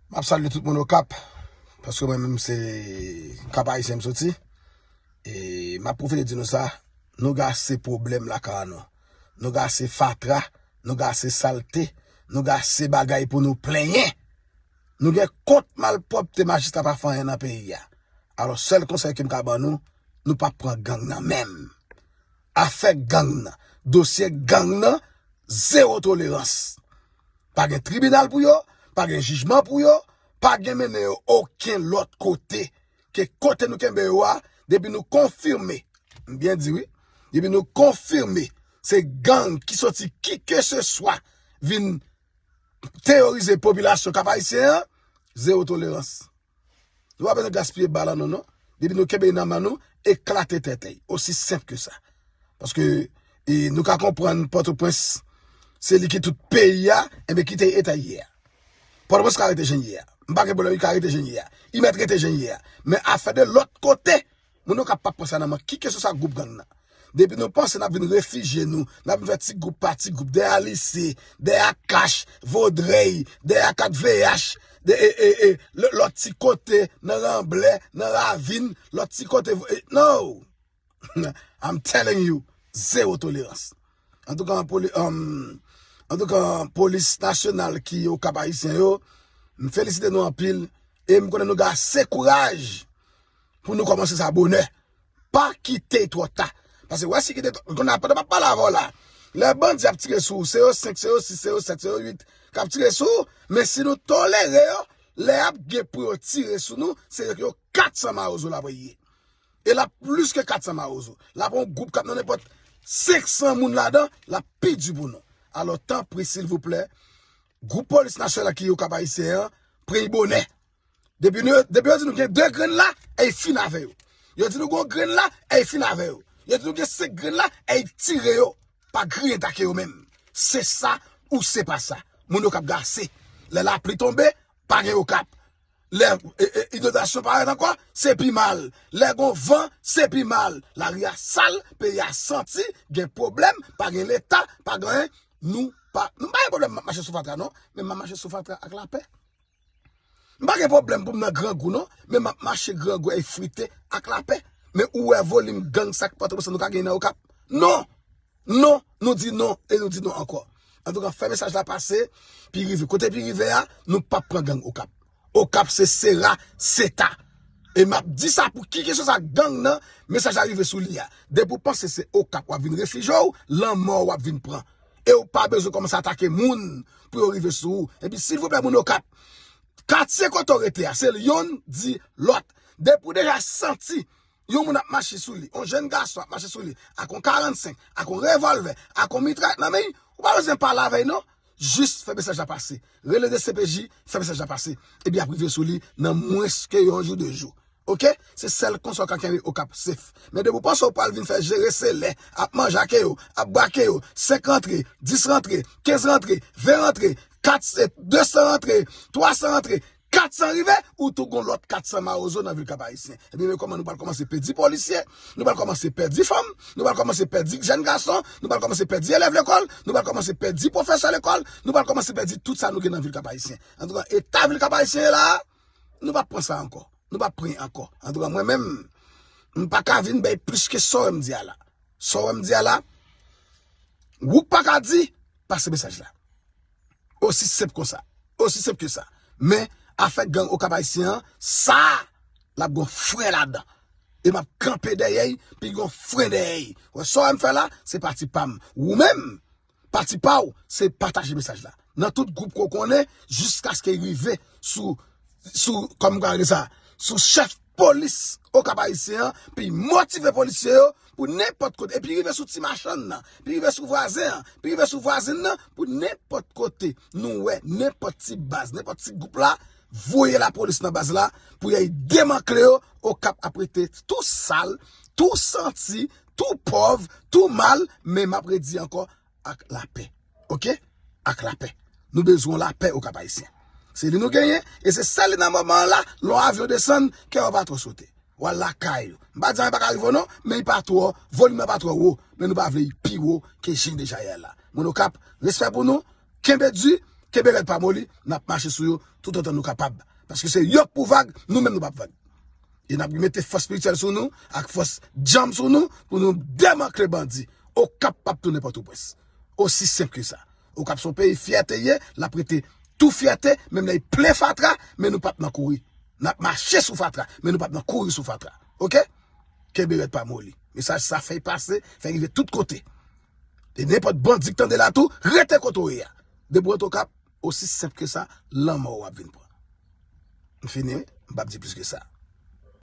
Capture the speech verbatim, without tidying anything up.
M ap salye tout moun Okap, paske mwen menm se Kap Ayisyen m soti. E m ap pwofite di nou sa, nou gen ase pwoblèm lakay nou. Nou gen ase fatra, nou gen ase salte, nou gen ase bagay pou nou plenyen. Nou gen kont malpwòpte majistra pa fè anyen nan peyi a. Alò, sèl konsèy ke m ka ban nou, nou p ap pran gang nan menm. Afè gang nan, dosye gang nan, zewo tolerans. Pa gen tribinal pou yo, pa gen jijman pou yo, pa gen mennen yo okenn lòt kote ke kote nou kenbe yo a, depi nou konfime, m byen di wi, depi nou konfime se gang ki soti ki ke se swa vin teyorize popilasyon Kap Ayisyen an, zewo tolerans. Nou pa bezwen gaspiye bal an nou non. Depi nou kenbe nan men nou, eklate tèt li. Osi senp ke sa. Paske e, nou ka konprann Pòtoprens, se li ki tout peyi a, enben kite eta ye a. Pòtoprens ka rete jan ye a. M pa gen pwoblèm, li ka rete jan ye a. Li mèt rete jan ye a. Men afè de lòt kote, moun yo ka pa panse nan men ki ke se sa gwoup gang nan. Depi nou panse n ap vin refijye nou, n ap vin fè ti gwoup pa ti gwoup, dèyè lise, dèyè kach, vodrèy, dèyè kat V H, de, e, e, e, lò- lòt ti kote, nan ranblè, nan ravin, lòt ti kote, e, no! I'm telling you, zewo tolerans. Antouka, poli, um, antouka, polis nasyonal ki Okap Ayisyen yo, m felisite nou anpil, e m konnen nou gen ase kouraj pou nou kòmanse sa bonè. Pa kite twò ta. Paske wè si kite twò, kounye a pandan m ap pale avè w la, lè bandi ap tire sou ou, se yo senk, se yo sis, se yo sèt, se yo uit k ap tire sou ou, men si nou tolere yo, lè y ap gen pou yo tire sou nou, se yo kat san mawozo l ap ye. E l ap plis ke kat san mawozo. L ap yon gwoup k ap nan nenpòt senk san moun ladan, l ap pi di pou nou. Alò, tanpri, silvouplè, gwoup polis nasyonal ki Okap Ayisyen an, pran y bonè. Depi nou, depi yo di nou gen de grenn la, e y fin avè yo. Yo di nou gen yon grenn la, e y fin avè yo. Yo di nou gen senk grenn la, e y tire yo. Pa griyen take yo menm. Se sa ou se pa sa. Moun Okap gen ase. Lè lapli tonbe, pa gen Okap. Lè e, e, inondasyon parèt ankò, se pi mal. Lè gon van, se pi mal. Lari a sal, peyi a santi, gen pwoblèm, pa gen leta, pa gen anyen. Nou pa, nou pa gen pwoblèm m ap mache sou fatra non, men m ap mache sou fatra ak lapè. M pa gen pwoblèm pou m nan grangou non, men m ap mache grangou e frite ak lapè. Men ou wè volim gang sa k Pòtoprens nou ka gen nan Okap? Non! Non, nou di non e nou di non ankò. Antouka, fè mesaj la pase, pi rive. Kote pi rive a, nou p ap pran gang Okap. Okap se sera, seta. E m ap di sa pou ki kesyon sa gang nan, mesaj la rive sou li a. Depi w panse se Okap w ap vin refijye w, lanmò w ap vin pran. E w pa bezwen kòmanse atake moun pou yo rive sou ou. Epi silvouplè moun Okap, katye kote w rete a, se l yonn di lòt. Depi w deja santi yon moun ap mache sou li, yon jèn gason ap mache sou li, ak yon karannsenk, ak yon revòlvè, ak yon mitray nan men l, ou pa bezwen pale avè l non. Jis fè mesaj la pase. Rele D C P J, fè mesaj la pase. Epi y ap rive sou li nan mwens ke yon jou, de jou. Oke? Se sèl konsa w ka kenbe Okap sef. Men depi w panse w pral vin fè jere selè, ap manje ak yo, ap bwake yo, senk rantre, dis rantre, kenz rantre, ven rantre, kat, de san rantre, twa san rantre, kat san rive, ou tou gon lòt kat san mawozo nan vil Kap Ayisyen. Ebyen, men kòman nou pral kòmanse pèdi polisye, nou pral kòmanse pèdi fanm, nou pral kòmanse pèdi jèn gason, nou pral kòmanse pèdi elèv lekòl, nou pral kòmanse pèdi pwofesè lekòl, nou pral kòmanse pèdi tout sa nou gen nan vil Kap Ayisyen. Antouka, eta vil Kap Ayisyen ye la a, nou p ap pran sa ankò. Nou p ap pran ankò. Antouka, mwen menm, m pa ka vin bay plis ke sa w wè m di a la. Sa w wè m di a la, ou pa ka di, pase mesaj la. Osi senp konsa. Osi senp ke sa. Men, afè gang Okap Ayisyen an, sa, l ap gon fren ladan. E m ap kanpe dèyè l, pi gon fren dèyè l. Wè, sa w wè m fè la, se pati pa m. Ou menm, pati pa w, se pataje mesaj la. Nan tout gwoup ke w konnen, jiskaske l rive sou, sou, kòman m ka rele sa, sou chèf polis Okap Ayisyen an, pi motive polisye yo, pou nenpòt kote, epi rive sou ti machann nan, pi rive sou vwazen an, pi rive sou vwazin nan, pou nenpòt kote nou wè, nenpòt ti baz, nenpòt ti gwoup la, voye lapolis nan baz la, pou y al demantle yo, Okap ap rete tou sal, tou santi, tou pòv, tou mal, men m ap redi ankò, ak lapè. Oke? Ak lapè. Nou bezwen lapè Okap Ayisyen. Se li nou genyen, e se sèl li nan moman an la, lè yon avyon desann, kè yo pa twò sote. W al lakay ou. M pa di anyen pa ka rive w non, men li pa twò, volim nan pa twò wo, men nou pa vle li pi wo ke jan l deja ye a la. Moun Okap, respè pou nou, kenbe di, Kenbe rèd pa moli, n ap mache sou yo toutotan nou kapab. Paske se yo k pou vag, nou menm nou p ap vag. E n ap mete fòs espirityèl sou nou, ak fòs djanm sou nou, pou nou demantle bandi. Okap p ap tounen Pòtoprens. Osi senp ke sa. Okap se yon peyi fyète ye, l ap rete tou fyète, menm lè l plen fatra, men nou p ap nan kouri. N ap mache sou fatra, men nou p ap nan kouri sou fatra. Oke? Kenbe rèd pa moli. Mesaj sa fèy pase, fèy rive tout kote. E nenpòt bandi k tande la tou, rete kote w ye a. Depi w rete Okap, osi senp ke sa, lanmò w ap vin pran. M fini, wi. M p ap di plis ke sa.